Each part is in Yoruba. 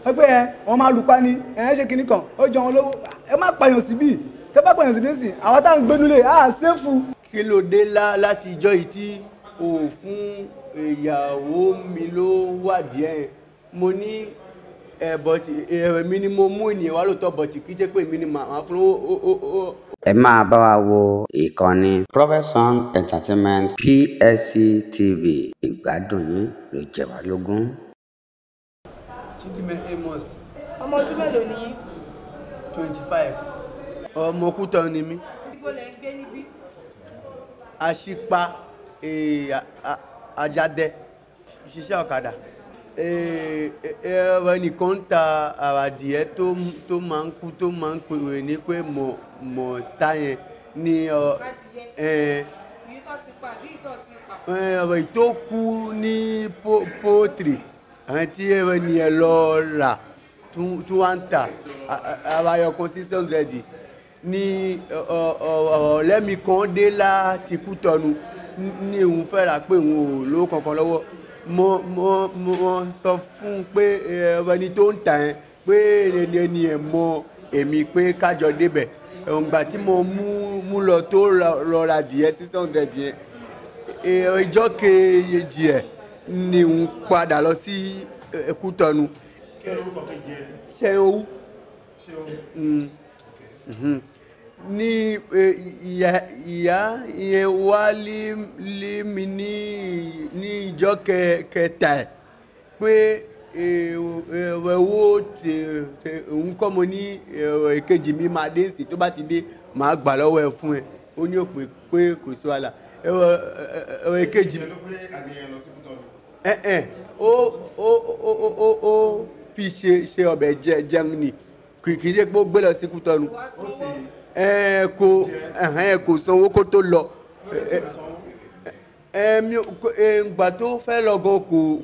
Wọ́n pé ẹ wọ́n máa lùpa ni ẹ ṣe kinní kan ó jọ wọn lówó ẹ má pààyàn síbí tẹ bá pààyàn síbí sí àwọn tá à ń gbénúlé á ṣéfù. Kí ló dé láti ìjọ yìí tí ò fún ìyàwó mi ló wádìí ẹ? Mo ní ẹ bọ̀tì èmi ni mo mú ènìyàn wá lóòótọ́ bọ̀tì kì í ṣe pé èmi ni màá fún ó. Ẹ máa bá wa wo ìkànnì Profession Entertainment PSC TV. Ìgbádùn yín ló jẹ wá lógún. Chidinma Amos. Ọmọ ọdún mélòó ni yín? 25. Ọmọ Kútọ̀ ni mí. Ibo lẹ ń gbé níbí? Àṣìpa Àjàdẹ, ṣiṣẹ́ ọ̀kadà. Ẹnìkan ń ta àràdìẹ tó máa ń kú tó máa ń pè ní pé mọ̀ ta yẹn ní. Adìyẹ. Èyí tó ti pa àbí ìtọ̀ ti pa? Ọ̀rọ̀ tó kú ní pọ́tìrì àwọn tí ẹni ẹ lọ rà tó wá ń tà àbáyọkan 600 ní ọ̀rẹ́ mi kan dé láti Kútọ̀nù ní òun fẹ́ rà pé òun ò lówó kankan lọ́wọ́. Mo sọ fún un pé ẹni tó ń tà yẹn pé ẹni ẹ̀ mọ èmi pé kájọ débẹ̀. Ìgbà tí mo mú lọ tó lọ ra adìyẹ 600 yẹn, ìjọ́ kejì ẹ̀ ni òun padà lọ sí Kútọ̀nù. Kí lorúkọ kejì ẹ? Ṣẹ́un. Ṣẹ́un. Ní ìyá yẹn wá lé mi ní ìjọ́ kẹta ẹ̀ pé ẹ̀wọ̀ òun kọ́ mo ní èkejì mi máa dé sí, tó bá ti dé màá gbà lọ́wọ́ ẹ fún ẹ. Ó ní òpè pé kò sí wàhálà. Èkejì ló gbé adìyẹ lọ sí Kútọ̀nù. Ó fi ṣe ọbẹ̀ jẹun ni, kì í ṣe pé ó gbé lọ sí Kútọ̀nù. Ó sì Kò sanwó kó tó lọ. Ìgbà tó fẹ́ lọ gan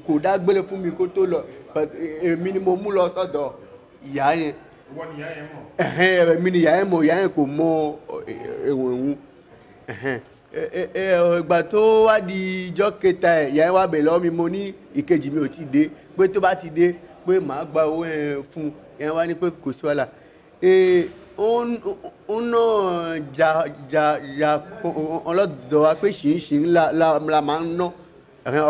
kò dágbére fún mi kó tó lọ. Èmi ni mo mú lọ sọ́dọ̀ ìyá yẹn. Ìwọ ni ìyá yẹn mọ̀? Èmi ni ìyá yẹn mọ̀, ìyá yẹn kò mọ ẹ̀wọ̀n òun. Ìgbà tó wá di ìjọ́ kẹta ẹ̀, ìyá yẹn wá bẹ̀ lọ́wọ́ mi, mo ní ìkejì mi ò tí ì dé, pé tó bá ti dé pé màá gba owó ẹ̀ fún un. Ìyá yẹn wá ní pé kò sí wàhálà. Ó náà jà ọlọ́dọ̀ wa pé ṣìnṣìn la máa ń ná.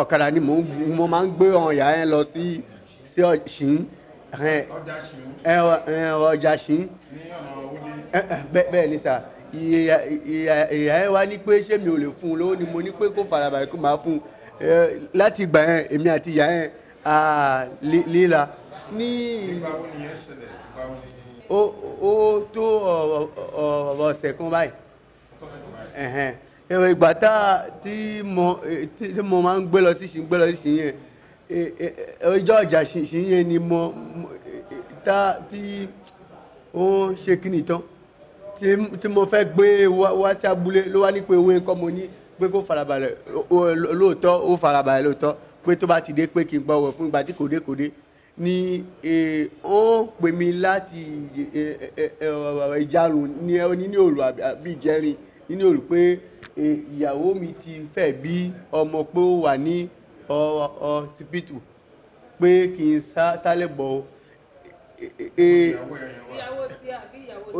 Ọ̀kadà ni mo máa ń gbé ọ̀hún ìyá yẹn lọ sí ṣìn. Ọjà ṣìn. Ọjà ṣìn. Ní ọ̀nà Owódé. Bẹ́ẹ̀ ni sà. Ìyá yẹn wá ní pé ṣé mi ò lè fún un lówó ni, mo ní pé kó farabalẹ̀ kó máa fún un. Láti ìgbà yẹn èmi àti ìyá yẹn líla. Nígbà wo ni yẹn ṣẹlẹ̀? Ìgbà wo ni? Ó tó ọ̀sẹ̀ kan báyìí. Ìgbà tí mo máa ń gbé lọ sí ṣìn yẹn, ọjọ́ ọjà ṣìn yẹn ni mo tí ó ń ṣe kíni tán tí mo fẹ́ gbé wá sí abúlé ló wá ní pé owó nǹkan mo ní pé kó farabalẹ̀ lóòótọ́, ó farabalẹ̀ lóòótọ́ pé tó bá ti dé pé kí n gbọ́ wọ̀ fún ìgbà tí kò dé ni ó ń pè mí láti ìjarun ní ní òru àbí ìjẹrin ní òru pé ìyàwó mi ti fẹ́ bí ọmọ pé ó wà ní ọsibítù pé kí n sálẹ̀ bọ̀.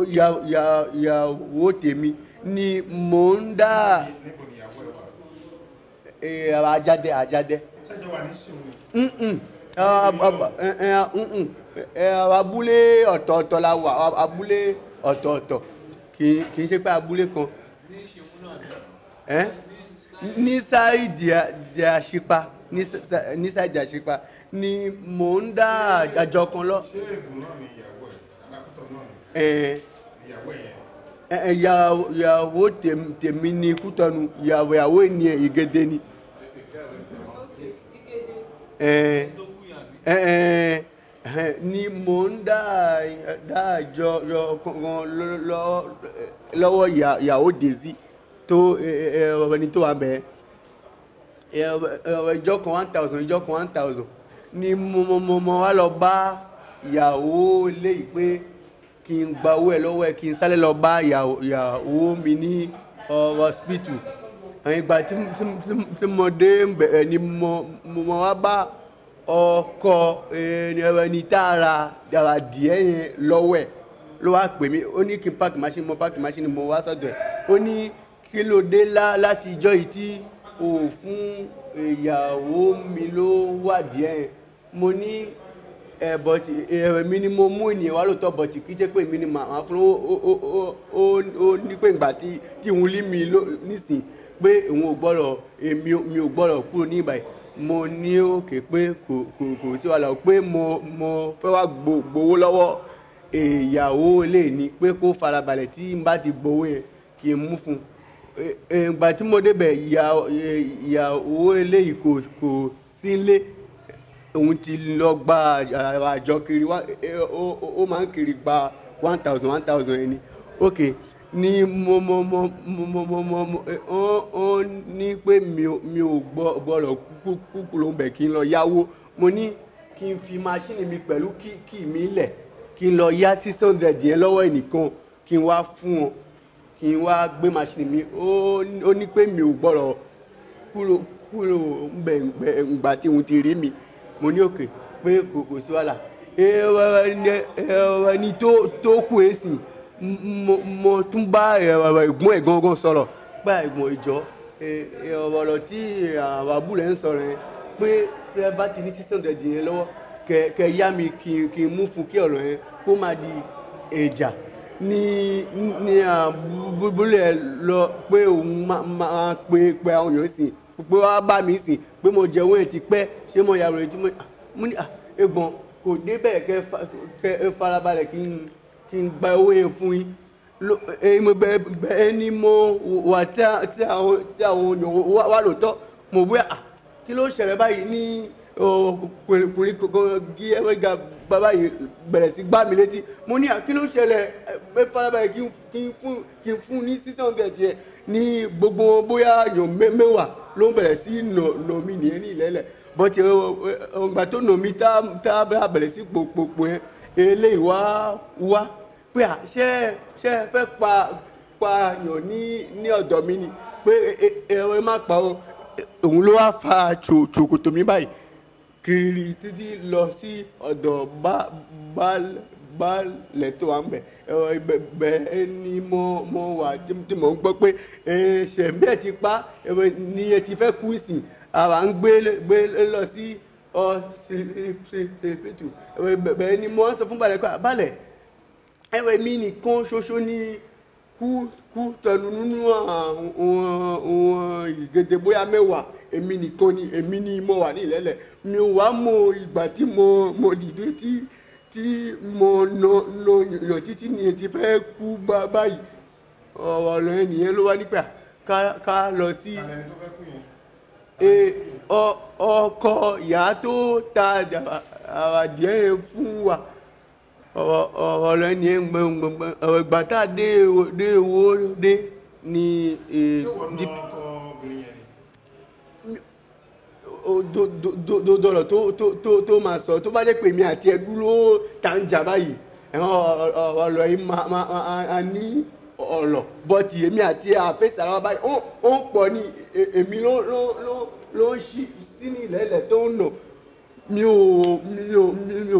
Ìyàwó tèmi ni mò ń dá. Níbo ni ìyàwó ẹ wà? Àjàdẹ. Ṣẹ́jọ́ wà ní ṣìun ni? Abúlé ọ̀tọ̀ọ̀tọ̀ la wà, abúlé ọ̀tọ̀ọ̀tọ̀, kì í ṣe pé abúlé kan. Ní sáìdì Àṣìpa, ní sáìdì Àṣìpa ni mò ń dá àjọ kan lọ. Ṣé Ègùn náà ni ìyàwó ẹ̀? Alákútọ̀ náà ni? Ìyàwó ẹ̀ yẹn? Ìyàwó tèmi ni Kútọ̀nù, ìyàwó ènìyàn Ìgèdè ni. Ni mò ń dá àjọ kan lọ́wọ́ ìyàwó Dèzí tó ẹni tó wà bẹ́ẹ̀. Ìjọ kan 1000, ìjọ kan 1000 ni mo wá lọ bá ìyàwó léyìí pé kí n gba owó ẹ lọ́wọ́ ẹ, kí n sálẹ̀ lọ bá ìyàwó mi ní hospital. Ìgbà tí mo dé ẹ ni mo wá bá Ọkọ ẹni tá a ra dàrà díẹ̀ yẹn lọ́wọ́ ẹ̀ ló wá pè mí. Ó ní kí n páàkì máṣíìnì, mo páàkì máṣíìnì, mo wá sọ́dọ̀ ẹ̀. Ó ní kí ló dé láti ìjọ́ yìí tí ò fún ìyàwó mi ló wà díẹ̀ yẹn. Mo ní ẹ bọ̀tì èmi ni mo mú ènìyàn wá lóòótọ́, bọ̀tì kì í ṣe pé èmi ni màá fún ó ní pé ìgbà tí òun lé mi nísìn pé òun ò gbọ́dọ̀, èmi mi ò gbọ́dọ̀ kúrò ní ìbàyìí. Mo ní òkè pé kò sí wàhálà, pé mo fẹ́ wá gbowó lọ́wọ́ ìyàwó lè ní pé kó farabalẹ̀ tí n bá ti gbowó yẹn kí n mú fún un. Ìgbà tí mo débẹ̀, ìyàwó eléyìí kò sí nílé, òun ti lọ gba àjọ kiri, ó máa ń kiri gba 1000 1000 ẹni. Ok, ní mo mo mo mo mo mo mo mo ó ní pé mi ò gbọ́dọ̀ kúkú ló ń bẹ̀ kí n lọ yáwó. Mo ní kí n fi maṣíìnì mi pẹ̀lú kí mi lẹ̀ kí n lọ yá 600 yẹn lọ́wọ́ ẹnìkan kí n wá fún wọn, kí n wá gbé maṣíìnì mi. Ó ní pé mi ò gbọ́dọ̀ kúrò ń bẹ̀ ǹgbà tí òun ti rí mi. Mo ní òkè pé kò sí wàhálà. Ẹni tó kú èsì, mo tún bá ẹ̀gbọ́n ẹ̀ gangan sọ̀rọ̀ pé ẹ̀gbọ́n ìjọ ọ̀rọ̀ tí àwọn àbúrò ẹ̀ ń sọ̀rọ̀ yẹn pé tí ẹ bá ti ní 600 yẹn lọ́wọ́ kẹ yá mi kí n mú fún kí ọ̀rọ̀ yẹn kó má di ìjà. Ní àbúrò ẹ̀ lọ pé òun máa pe àwọn èèyàn sìn pé wá bá mi sìn pé mo jẹ owó yẹn ti pẹ́, ṣé mo yàrá rẹ̀ tí mo ní ẹ̀gbọ́n kò débẹ̀ kẹ farabalẹ̀ kí n gba owó yẹn fún yín. Bẹ́ẹ̀ ni mo wà tí àwọn èèyàn wà lóòótọ́. Mo bóyá kí ló ṣẹlẹ̀ báyìí ní ọkùnrin kankan gí ẹgbẹ́ bàbá yìí bẹ̀rẹ̀ sí gbá mi létí. Mo ní kí ló ṣẹlẹ̀, ẹ farabalẹ̀ kí n fún ní 600 yẹn. Ní gbogbo bóyá èèyàn mẹ́wàá ló ń bẹ̀rẹ̀ sí nà mí nìyẹn ní ìlẹ́lẹ̀. Bọ́tí ọgbà tó nà mí tá a bẹ̀rẹ̀ sí pòpòpò yẹn, eléyìí wá pé ṣé fẹ́ pa yàn ní ọ̀dọ̀ mi ni pé ẹ má pa o. Òun ló wá fa ṣòkòtò mi báyìí kiri títí lọ sí ọ̀dọ̀ baálẹ̀ tó wà ń bẹ̀. Bẹ́ẹ̀ ni mo wà tí mo ń gbọ́ pé ṣẹ̀mí ẹ̀ ti pa ni ẹ ti fẹ́ kú ìsìn, àwa ń gbé lọ sí ọsibítù. Bẹ́ẹ̀ ni mo sọ fún balẹ̀ pé balẹ̀ ẹ̀wẹ̀ mi nìkan ṣoṣo ní kú tẹnu nínú àwọn ìgèdè bóyá mẹ́wàá, èmi nìkan ni èmi ni mo wà ní ìlẹ́lẹ̀. Mi ò wá mọ ìgbà tí mo dìde tí mo nà yàn títí ni ètí fẹ́ kú báyìí. Ọ̀rọ̀ ẹnìyẹn ló wá nípa ká lọ sí ọkọ ìyá tó ta àwàdìẹ yẹn fún wa. Ọ̀rọ̀ ẹnìyẹn gbọ̀ngbọ̀ngbọ̀n ìgbà tá a dé owó dé ni. Ṣé wọ́n ná ọkọ obìnrin yẹn ni? Dọ̀rọ̀ tó máa sọ tó bá jẹ́ pé èmi àti ẹgbú ló ta ń jà báyìí, ọ̀rọ̀ yìí máa ní ọ̀rọ̀ bọ́tì èmi àti àfẹ́sà ara báyìí ó ń pọ̀ ní èmi ló ń ṣí sí ní ilẹ̀lẹ̀ tó ń nà. Mi ò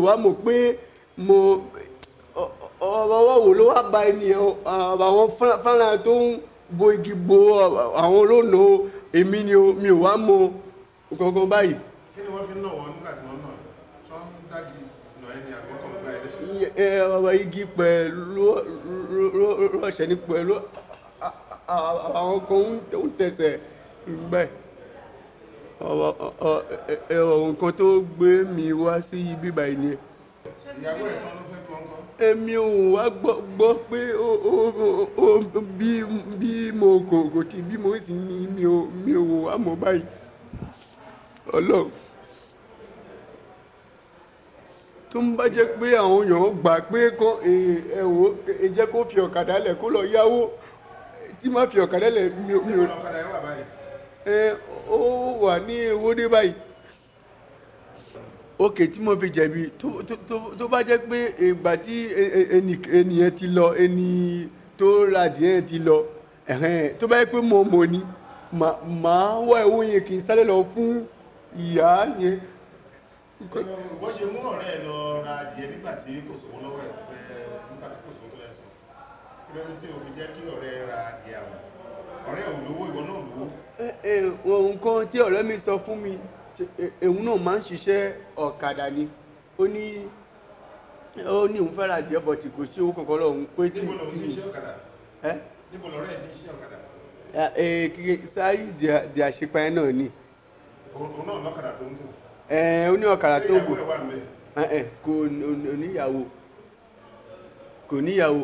wá mọ̀ pé mo ọwọ́ wo ló wá ba ènìyàn àwọn fúnra tó ń bo igi bo àwọn ló nà èmi ni mi ò wá mọ̀ gangan báyìí. Kí ni wọ́n fi ń nà wọ́n nígbà tí wọ́n nà ẹ́? Ṣé wọ́n ń dági nà ẹ́ ni àbí wọ́n kàn ń gbá ẹ léṣe? Igi pẹ̀lú rọ̀ṣẹ̀ ní pẹ̀lú àwọn kan ń tẹ̀sẹ̀ bẹ́ẹ̀. Nǹkan tó gbé mi wá sí ibi báyìí ni. Ìyàwó ẹ̀ tán ló fẹ́ bí wọn kọ́. Èmi ò wá gbọ́ pé bí mo kò tí bí mo sì ní mi ò wá mọ̀ báyìí. Ọlọ́run tó ń bá jẹ́ pé àwọn èèyàn gbà pé kán ẹ wò ẹ jẹ́ kó fi ọ̀kadà lẹ̀ kó lọ yáwó, tí má fi ọ̀kadà lẹ̀ mi ò. Ọ̀kadà yẹn wà báyìí. Ó wà ní Ewódé báyìí. Òkè tí mo fi jẹ̀bi tó bá jẹ́ pé ìgbà tí ẹnìyẹn ti lọ, ẹni tó ra adìẹ ti lọ, tó bá jẹ́ pé mo mọ̀ ni màá wá owó yẹn kì í sáré lọ fún ìyá yẹn. Wọ́n ṣe mú ọ̀rẹ́ ẹ lọ ra adìyẹ nígbà tí kò sówó lọ́wọ́ ẹ̀ tó fẹ́, nígbà tí kò sówó tó fẹ́ sọ. Kí ló dé tí o fi jẹ́ kí ọ̀rẹ́ ẹ ra adìyẹ àwọn? Ọ̀rẹ́ ò lówó, ìwọ náà ò lówó. Nǹkan tí ọ̀rẹ́ mi sọ fún mi, òun náà máa ń ṣiṣẹ́ ọ̀kadà ni. Ó ní òun fẹ́ ra adìyẹ bọ̀tì kò sí owó kankan lọ́wọ́ òun pé kí. Níbo lòun ti ń ṣe ọ̀kadà? Ẹ́? Níbo lọ̀rẹ́ ẹ ti ń ṣe ọ̀kadà? Sáyì di àṣepa ẹ náà ni. Òun náà lọ́kadà tó ń gùn. Ó ní ọ̀kadà tó ń gùn. Ṣé ìyàwó ẹ̀ wà ńbẹ̀? Kò níyàwó. Kò níyàwó.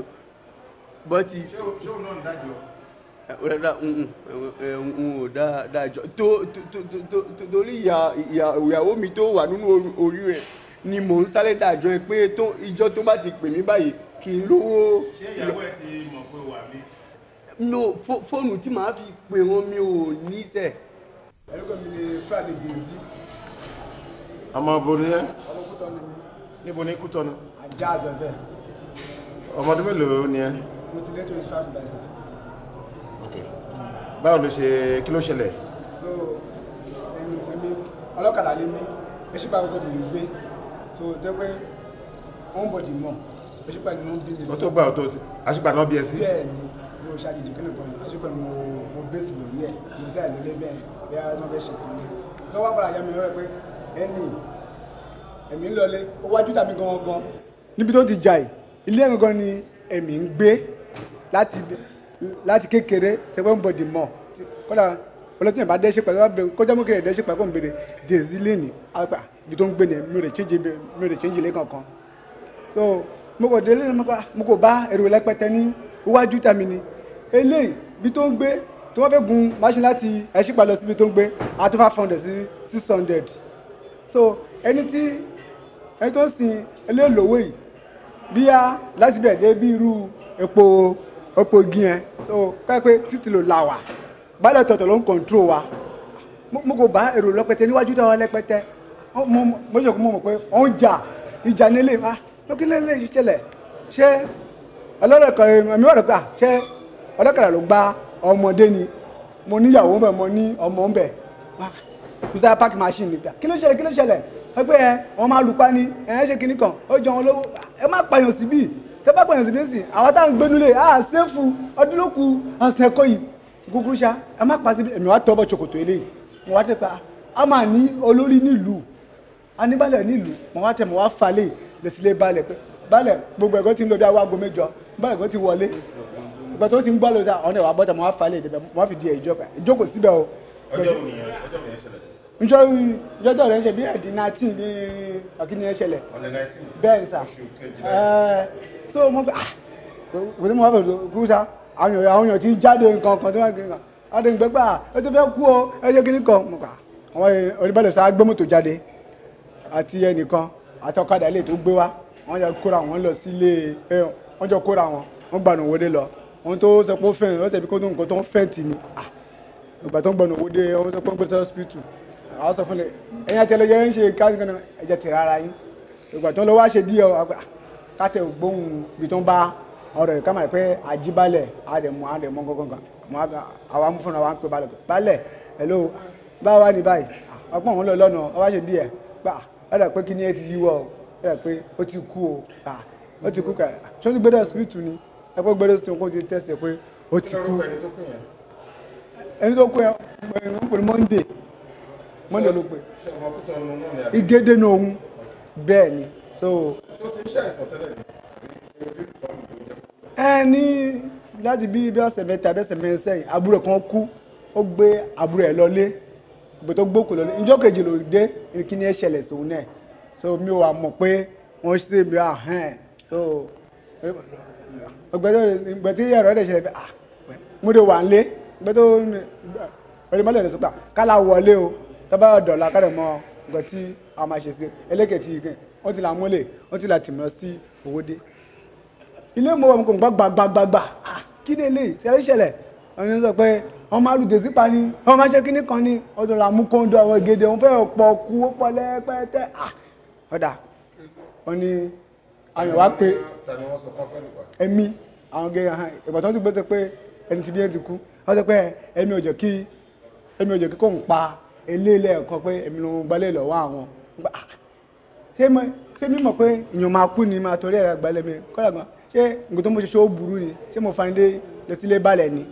Bọ́tì. Ṣé òun náà ń dájọ́? Rárá, n ò dájọ́. Torí ìyàwó mi tó wà nínú orí rẹ̀ ni mò ń sáré dájọ́ ẹ pé ìjọ tó bá ti pè mí báyìí kì í lówó. Ṣé ìyàwó ẹ ti mọ̀ pé wà mí? No, fóònù tí màá fi pè wọ́n mi ò ní sẹ̀. Orúkọ mi ni Friday Dezi. Ọmọ bo ni ẹ́? Ọmọ Kútọ́nù ni. Níbo ni Kútọ́nù? Ajá Àzọ̀fẹ́. Ọmọ ọdún mélòó ni ẹ́? Mo ti lé 25 by sir. Ok. Báwo ló ṣe, kí ló ṣẹlẹ̀? So, èmi ọlọ́kadà lé mi, Ẹṣípa gbogbo mi ń gbé. So, tó pé ó ń bọ̀dì mọ̀, Ẹṣípa ni wọ́n bí mi sí. Ó tó gbà ó tó ti, Àṣípa náà bí ẹ sí? Bẹ́ẹ̀ ni, mi ò ṣàjèjì kí nìkan yìí, Àṣípa ni mo bẹ́sì lórí ẹ̀, mo sáà lólé bẹ́ẹ̀ bí wọ́n fẹ́ ṣe kan lé. Tó wá padà yá mi rẹ́ pé ẹni ẹ̀mí ń lọlé, ó wájú tàmí gangan. Níbi tó ti jà yìí, ilé ẹ̀ gangan ni ẹ̀mí ń gbé láti kékeré ṣẹpẹ́ ń bọ̀dì mọ̀. Kódà ọlọ́tún yẹn bá dẹ́ṣẹ̀ pẹ̀lú kọjá mú kéré dẹ́ṣẹ̀ pẹ̀lú kó ń bèrè Dezi lẹ́nìí, àgbà ibi tó ń gbé ni mi ò lè change ilé kankan. So mo kò délé mo kò bá èrò lẹ́pẹtẹ ní iwájú tàmí ni. Eléyìí ibi tó ń gbé tó wọ́n fẹ́ gun machine láti Ẹṣípa lọ síbi tó ń gbé a tó 500 sí 600. So ẹni tí ẹni tó ń sin eléèlówó yìí bíyá láti bẹ̀rẹ̀ dé bí irú epo igi yẹn so káyọ̀ pé títí ló la wà báyọ̀ tọ̀tọ̀ ló ń kọ̀ǹtró wa. Mo kò bá èrò lọ́pẹtẹ níwájú tó wà lẹ́pẹtẹ. Mo ṣe kó mọ̀ pé ó ń jà ìjà nílé wa lókè lè ṣẹlẹ̀. Ṣé ọlọ́dọ̀kọ̀ èmi wà lọ́pẹ́ ṣé ọlọ́kadà ló gba ọmọdé ni? Mo níyàwó ń bẹ̀, mo ní ọmọ ń bẹ̀. Mr. Park machine ni. Kí ló ṣẹlẹ̀, kí ló ṣẹlẹ̀? Ẹ pé ẹ wọ́n máa lùpa ni, ẹ ṣe kinní kan, ó jọ wọn lówó. Ẹ má pààyàn síbí. Tẹ bá pààyàn síbí sí, àwọn tá à ń gbénúlé, à ṣéfù ọdún ló kù ọ̀sẹ̀ kọ́ yìí. Kúkúrú ṣá, ẹ má pa síbí. Èmi wá tọ́ bọ̀ ṣòkòtò eléyìí. Mo wá tẹ̀ pa, a máa ní olórí nílùú. A ní balẹ̀ nílùú. Mo wá tẹ̀, mo wá falẹ̀ lọ sílé balẹ̀ pé balẹ̀ gbogbo ẹ̀gọ́ ti ń lọ bí aago mẹ́jọ, balẹ̀ ẹ̀gọ́ ti wọlé. Ìgbà tó ti ń gbọ́ lọ́sà, ọ̀nà ìwà bọ́tà mo wá falẹ̀ ìdẹ̀bẹ̀, mo wá fi di ìjókòó síbẹ̀ o. Ọjọ́ wo nìyẹn? Ọjọ́ wo nìyẹn ṣẹlẹ̀? Njọ́ rẹ̀ ń ṣe bí ẹ̀dín 19 bí ọ̀kíní ẹ̀ ṣẹlẹ̀. Ọ̀nà 19. Bẹ́ẹ̀ ni sà. Oṣù kejìlá. So mo gbà kò tí mo wá fẹ́ kú sá, àwọn èèyàn ti ń jáde nǹkan kan tó wá gbé nǹkan. Adé ń gbẹ́gbà ẹ tó fẹ́ kú o, ẹ ṣe kíní kan. Mo gbà àwọn oníbàlẹ̀ sá gbé mọ́tò jáde àti ẹnìkan àti ọ̀kadà ilé tó gbé wá. Wọ́n jọ kóra wọn lọ sílé, wọ́n jọ kóra wọn, wọ́n gbànà owó lọ. Ohun tó sọ pé ó fẹ́, wọ́n sọ pé kó tó nǹkan tó ń fẹ́ǹtì ni. Ìgbà tó ń gbọ̀nà owó dé, wọ́n sọ pé ó ń gbé sí hospital. Àwọn sọ fún mi, ẹ̀yin àti ẹlẹ́yẹ ń ṣe káàkiri kan, ẹ̀jẹ̀ tẹ̀ra ara yín. Ìgbà tó ń lọ wá ṣe díẹ̀, káàtẹ̀ ògbóhùn ibi tó ń bá ọ̀rọ̀ rẹ̀ ká máa rí pé àjíbalẹ̀, àdẹ̀mọ́ àdẹ̀mọ́ gangan. Àwa mú fúnra wa ń pe balẹ̀. Balẹ̀, hello, báwa wá ní báyìí? Ọgbọ́n òun lọ lọ́nà, ọ wá ṣe díẹ̀. Gbà, ó dà pé kí ni ẹ ti yíwọ́ o, ó dà pé ó ti kú o. Ó ti kú kẹ̀. Ṣé ó ti gbé dé hospital ni? Ẹ pé gbé dé hospital kó ti tẹ̀sẹ̀ pé ó ti kú. Ẹni tó kú yẹn, ń pè ní Monday. Monday ló pè. Ìgédé ní òun. Bẹ́ẹ̀ ni. So. Ṣé ó ti ń ṣàìsàn tẹ́lẹ̀ ni? Ẹ ní láti bí ọ̀sẹ̀ mẹ́ta bí ọ̀sẹ̀ mẹ́rin sẹ́yìn, àbúrò kan kú, ó gbé àbúrò ẹ̀ lọlé, ìgbà tó gbókù lọlé, ìjọ́ kejì ló dé, kí ni ẹ ṣẹlẹ̀ sóun náà. So mi ò wà mọ̀ pé wọ́n ṣe mi àhẹ́n. So ìgbà tí ẹ̀rọ ẹ̀ ṣẹlẹ̀ bí mo dé wà nílé, ìgbà tó onímọ̀lẹ̀ rẹ̀ sọ́gbà kálá wọlé o, tọ́ba dọ̀la kárẹ̀ mọ nǹkan tí a máa ṣe sí ẹlẹ́kẹ̀tì yìí kan, wọ́n ti là múlẹ̀, wọ́n ti là tìmọ̀ sí Owódé. Ilé mo wà mo kò ń gbọ́ gbàgbàgbà, kí ni eléyìí ṣẹlẹ̀ ṣẹlẹ̀? Wọ́n sọ pé wọ́n máa lùdè sípa ni, wọ́n máa ṣe kíní kan ni, ọdún la mú kóńdó àwọn gèdè, wọ́n fẹ́ pọ̀ kú ó pọ̀ lẹ́pẹ́tẹ́. Ọ̀dà wọ́n ní àwọn ìwà pé ẹ̀mí àwọn gẹ́gẹ́ hàn ìgbà tó ń gbé sọ pé ẹni tí bí ẹni ti kú, wọ́n sọ pé ẹ̀mí ò jẹ́ kí kò ń pa eléyìí lẹ́ẹ̀kan pé èmi ló ń gbalẹ̀ lọ́wọ́ àwọn. Ṣé mi mọ̀ pé èèyàn máa kú ni máa torí ẹ̀rọ àgbálẹ̀ mi kọ́lá gan ṣé nǹkan tó mo ṣe ṣe ó burú ni ṣé mo fani dé lọ sílé balẹ̀ ni.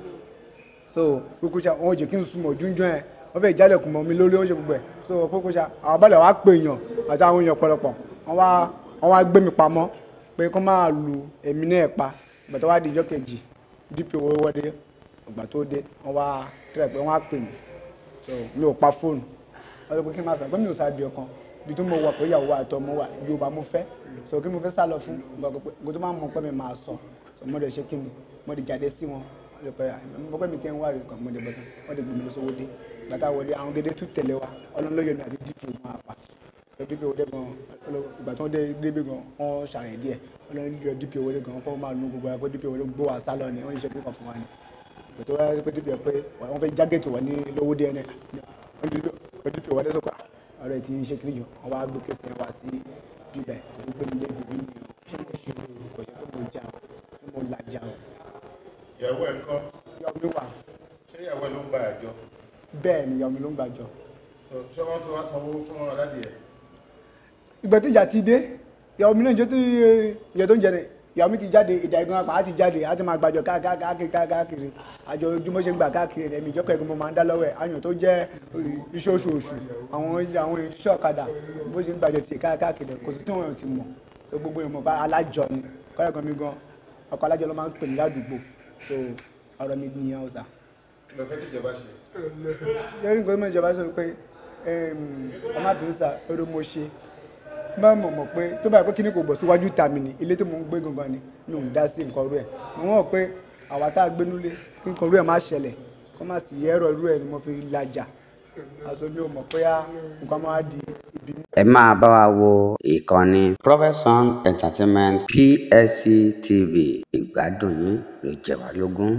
So kókó ṣá wọn ò jẹ́ kí n súnmọ́ júnjún ẹ̀ wọ́n fẹ́ jálẹ̀kùn mọ́ mi lórí ó ṣe gbogbo ẹ̀. So kókó ṣá àwọn balẹ̀ wá pè èèyàn àti àwọn èèyàn pọ̀lọpọ̀ wọ́n wá gbé mi pamọ́ pé kó máa lu èmi náà pa. Ìgbà tó wá di ìjọ́ kejì DPO wọlé, ìgbà tó dé wọ́n wá tẹ́lẹ̀ pé wọ́n á pè mí. So mi ò pa fóònù, wọ́n sọ pé kí n máa sọ pé mi ò sáà di ọkàn ibi tó mo wà pé ìyàwó àti ọmọ wà Yorùbá mo fẹ́, so kí mo fẹ́ sá lọ fún nǹkan tó máa mọ̀ pé mi máa sọ. So mo lè ṣe kí ni mo lè jáde sí wọn mo pẹ́ mi tẹ́ ń wá rí nǹkan mo lè bọ́ sọ wọ́n lè gbé mi lọ sówó dé. Gbàtà wọlé àwọn gédé tún tẹ̀lé wa, Ọlọ́run ló yọ mi àti DPO máa pa. DPO wọlé gan, ìgbà tí wọ́n dé débi gan wọ́n ṣàrẹ̀ díẹ̀, Ọlọ́run yọ DPO wọlé gan kó máa nu gbogbo ẹ̀ pé DPO wọlé gbó wa sálọ ni wọ́n ṣe kíkọ̀ fún wa ni. Ìgbà tó wáyé pé DPO pé wọ́n fẹ́ jágẹ̀tì wọ́n ní lówó dé ẹni DPO wọlé sọ́kà ọ̀rẹ́ tí ń ṣe kiri jù wọ́n wá gbé kẹsẹ̀ wá sí bíbẹ̀ tó gbé mi lébi bí mi ò ṣé mo ṣe o kò ṣe pé mo já o ṣé mo làjà o. Ìyàwó ẹ̀ ń kọ́? Ìyàwó mi wà. Ṣé ìyàwó ẹ̀ ló ń gba àjọ? Bẹ́ẹ̀ ni ìyàwó mi ló ń gba àjọ. Ṣé wọ́n ti wá sanwó fún aládìyẹ? Ìgbà tí ìjà ti dé ìyàwó mi náà ìjọ tó ń jẹ ìyàwó mi ti jáde ìdá igun apá á ti jáde á ti máa gbàjọ káàkiri káàkiri àjọ ojúmọ́ ṣe ń gbà káàkiri ẹ̀mí ìjọkọ̀ ẹ̀gbọ́n mo máa ń dá lọ́wọ́ ẹ̀ àyàn tó jẹ́ iṣẹ́ oṣooṣù àwọn iṣẹ́ ọ̀kadà bó ṣe ń gbàjọ sí káàkiri kò sí tí wọ́n ti mọ̀ so gbogbo ìmọ̀ bá alájọ ni kọ́lá gan mi gan ọkọ̀ alájọ ló máa ń pè ní ládùúgbò so ọ̀rọ̀ mi nìyẹn ọ̀sà. Kí ló fẹ́ kí ìjọba ṣe? Lórí nǹkan tó mọ̀ ìjọba sọ pé ọmọ àbínsà eré mo ṣe bá mọ̀ mọ̀ pé tó bá yẹ pé kíní kò bọ̀ síwájú ta mi ni ilé tí mò ń gbé gangan ni mi ò ń dá sí nǹkan rú ẹ̀. Mo mọ̀ pé àwa tá a gbé núlé kí nǹkan rú ẹ̀ má ṣẹlẹ̀ kó má sì yẹ́rọ rú ẹ̀ ni mo fi lajà. Aṣọ mi ò mọ̀ pé nǹkan máa di ibi. Ẹ máa bá wa wo ìkànnì Prophet Song Entertainment PSC TV. Ìgbádùn yín ló jẹ wá lógún.